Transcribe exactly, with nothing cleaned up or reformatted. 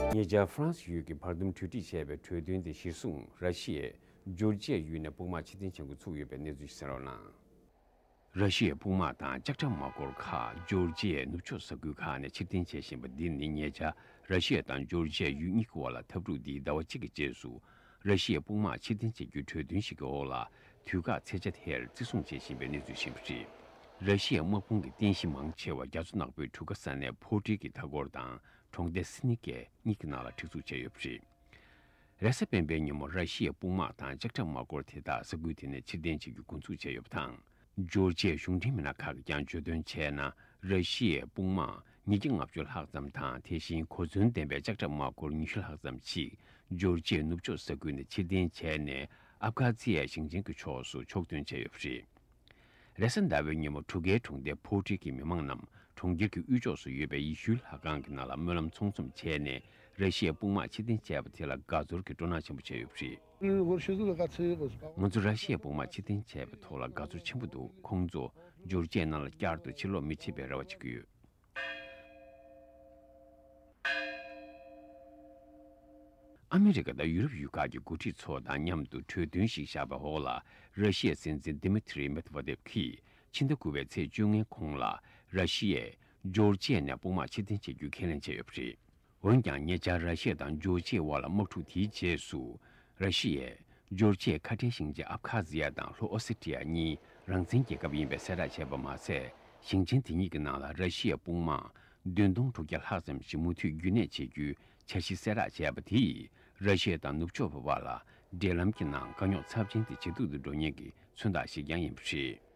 ཉེ་ཆར་ཧྥ་རན་སི་ཡུལ་གྱི་བར་འདུམ་གྲོས་འགྲིག་བྱས་པའི་གྲོས་མཐུན་དེ་གཞིར་བཟུང་། ར་ཤི་ཡས་ཇོར་ཇི་ཡའི་ཡུལ་ནས་དཔུང་དམག་ཕྱིར་འཐེན་བྱེད་འགོ་ཚུགས་ཡོད་པའི་གནས་ཚུལ་ཞིག་གསན་རོགས་གནང་། ར་ཤི་ཡའི་དཔུང་དམག་དང་ལྕགས་ཁྲབ་དམག་འཁོར་ཁག་ཇོར་ཇི་ཡའི་ནུབ་ཕྱོགས་ས་ཁུལ་ཁག་ནས་ཕྱིར་འཐེན་བྱེད་བཞིན་པ་འདི་ནི། ཉེ་ཆར་ར་ཤི་ཡ་དང་ཇོར་ཇི་ཡའི་ཡུལ་གཉིས་ཀྱི་དབར་ལ་འཐབ་འཁྲུག་འདིའི་ཟླ་བ་གཅིག་གི་རྗེས་སུ། ར་ཤི་ཡའི་དཔུང་དམག་ཕྱིར་འཐེན་བྱེད་རྒྱུའི་གྲོས་མཐུན་ཞིག་གི་འོག་ལ། དུས་བཀག་ཚེས་ཆ་དེར་བརྩི་སྲུང་བྱེད་བཞིན་པའི་གནས་ཚུལ་ཞིག་ཡིན་པ་རེད། ར་ཤི་ཡའི་དམག་དཔུང་གི་རྟེན་གཞི་མང་ཆེ་བ་རྒྱ་མཚོ་ནག་པོའི་གྲུ་ཁ་ས་གནས་ཕོ་ཏྲི་གི་མཐའ་འཁོར་དང་། གྲོང་རྡལ་སི་ནི་ཀེ་གཉིས་ཀྱི་ནང་ལ་སྒྲིག་འཛུགས་བྱས་ཡོད་པ་རེད། རེས་གཟའ་སྤེན་པའི་ཉིན་མོ་ར་ཤི་ཡའི་དཔུང་དམག་དང་ལྕགས་ཁྲབ་དམག་འཁོར་དེ་དག་ས་ཁུལ་དེ་ནས་ཕྱིར་འཐེན་བྱེད་རྒྱུ་འགོ་འཛུགས་བྱས་ཡོད་པ་དང་། ཇོར་ཇི་ཡའི་གཞུང་འབྲེལ་མི་སྣ་ཁག་གིས་ཀྱང་བརྗོད་དོན་བྱས་ན། ར་ཤི་ཡའི་དཔུང་དམག་ཉིས་བརྒྱ་ལྔ་བཅུ་ལྷག་ཙམ་དང་། དེ་བཞིན་གོ་མཚོན་ལྡན་པའི་ལྕགས་ཁྲབ་དམག་འཁོར་ཉི་ཤུ་ལྷག་ཙམ་ཞིག་ཇོར་ཇི་ཡའི་ནུབ་ཕྱོགས་ས་ཁུལ་ནས་ཕྱིར་འཐེན་བྱས་ནས། ཨབ་ཁ་ཛི་ཡའི་ཞིང་ཆེན་གྱི་ཕྱོགས་སུ་ཕྱོགས་ཐོན་བྱས་ཡོད་པ་རེད། རེས་གཟའ་ཟླ་བའི་ཉིན་མོ་གྲུ་ཁའི་གྲོང་རྡལ་ཕོ་ཏྲི་གི་མི་མང་རྣམས་གྲོང་ཁྱེར་གྱི་དབུས་ཕྱོགས་སུ་ཡོད་པའི་ཡེ་ཤུའི་ལྷ་ཁང་གི་ནང་ལ་སྨོན་ལམ་ཚོགས་འཛོམས་བྱས་ནས། ར་ཤི་ཡའི་དཔུང་དམག་ཕྱིར་འཐེན་བྱས་པ་དེ་ལ་དགའ་ཚོར་གྱི་སྤྲོ་སྣང་ཆེན་པོ་བྱས་ཡོད་པ་རེད། ང་ཚོ་ར་ཤི་ཡའི་དཔུང་དམག་ཕྱིར་འཐེན་བྱས་པའི་ཐོག་ལ་དགའ་ཚོར་ཆེན་པོ་འདུག་ཁོང་ཚོ་ཇོར་ཇི་ཡའི་ནང་ལ་བསྐྱར་དུ་ཕྱིར་ལོག་མི་བྱེད་པའི་རེ་བ་བྱེད་ཀྱི་ཡོད། ཨ་མི་རི་ཀ་དང་ཡུ་རོབ་ཡུལ་ཁག་གི་འགོ་ཁྲིད་ཚོ་དང་མཉམ་དུ་གྲོས་མཐུན་ཞིག་བཞག་པའི་འོག་ལ། ར་ཤི་ཡའི་སྲིད་འཛིན་དི་མི་ཐི་རི་མེད་ཝེ་དེབ་ཀྱིས་ཕྱི་ཟླ་དགུ་པའི་ཚེས་བཅོ་ལྔའི་གོང་ལ་ར་ཤི་ཡས་ཇོར་ཇི་ཡ་ནས་དཔུང་དམག་ཕྱིར་འཐེན་བྱེད་རྒྱུ་ཁས་ལེན་བྱས་ཡོད་པ་རེད། འོན་ཀྱང་། ཉེ་ཆར་ར་ཤི་ཡ་དང་ཇོར་ཇི་ཡའི་དབར་ལ་དམག་འཁྲུག་དེའི་རྗེས་སུ། ར་ཤི་ཡས་ཇོར་ཇི་ཡའི་ཁ་བྲལ་ཞིང་ཆེན་ཨབ་ཁ་ཛི་ཡ་དང་ལྷོ་ཨོ་སི་ཀྲི་ཡ་གཉིས་རང་བཙན་རྒྱལ་ཁབ་ཡིན་པའི་གསལ་བསྒྲགས་བྱས་པ་མ་ཟད། ཞིང་ཆེན་དེ་གཉིས་ཀྱི་ནང་ལ་ར་ཤི་ཡའི་དཔུང་དམག་བདུན་སྟོང་དྲུག་བརྒྱ་ལྷག་ཙམ་ཞིག་མུ་མཐུད་རྒྱུན་གནས་བྱེད་རྒྱུའི་འཆར་གཞི་གསལ་བསྒྲགས་བྱས་པ་དེས། ར་ཤི་ཡ་དང་ནུབ་ཕྱོགས་པའི་བར་ལ་འབྲེལ་ལམ་གྱི་ནང་དཀའ་རྙོག་ཚབས་ཆེན་དེ་ཇེ་སྡུག་ཏུ་འགྲོ་ཉེན་གྱི་མཚོན་རྟགས་ཤིག་ཀྱང་ཡིན་པ་རེད།